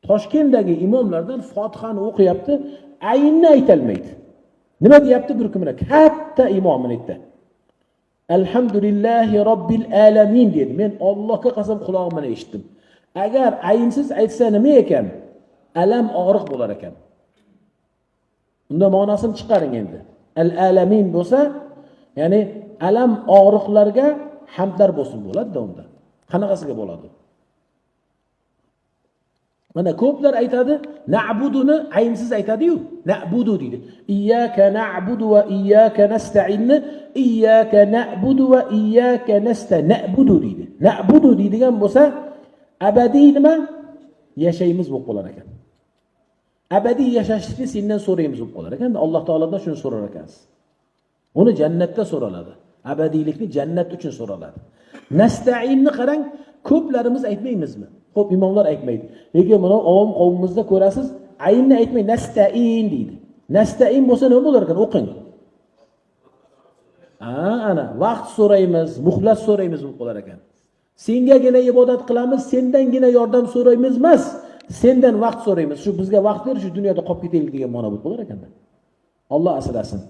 Toshkentdagi imomlardan Fotihani o'qiyapti, aynni aytolmaydi. Nima deyapti bir kun? Katta imomini aytdi: "Alhamdulillahi robbil alamin", dedi. Men, Allohga qasam, qulog'im bilan eshitdim. Agar aynsiz aytsa, nima ekan? Alam, og'riq bo'lar ekan. Unda ma'nosini chiqaring endi. Al alamin bo'lsa, ya'ni alam, og'riqlarga hamdlar bo'lsin bo'ladida. Unda qanaqasiga bo'ladi? Mana ko'plar aytadi, na'buduni aynsiz aytadiyu, na'budu deydi. Iyyaka na'budu va iyyaka nasta'inni iyyaka na'budu va iyyaka nasta na'budu deydi. Na'budu deydigan bo'lsa, abadiy nima yashaymiz bo'lib qolar ekan. Abadiy yashashlikni sendan so'raymiz bo'lib qolar ekan. Alloh taolodan shuni so'rar ekansiz. Uni jannatda so'raladi, abadiylikni jannat uchun so'raladi. Nastainni qarang, ko'plarimiz aytmaymizmi? Ho'p, imomlar aytmaydi, lekin buni ovom qavmimizda ko'rasiz, aynni aytmay nastain deydi. Nastain bo'lsa, nima bo'lar ekan? O'qing. Ha, ana vaqt so'raymiz, muhlat so'raymiz bo'lib qolar ekan. Sengagina ibodat qilamiz, sendangina yordam so'raymiz emas, sendan vaqt so'raymiz, shu bizga vaqt ber, shu dunyoda qolib ketaylik degan ma'no bo'lib qolar ekanda. Olloh asrasin.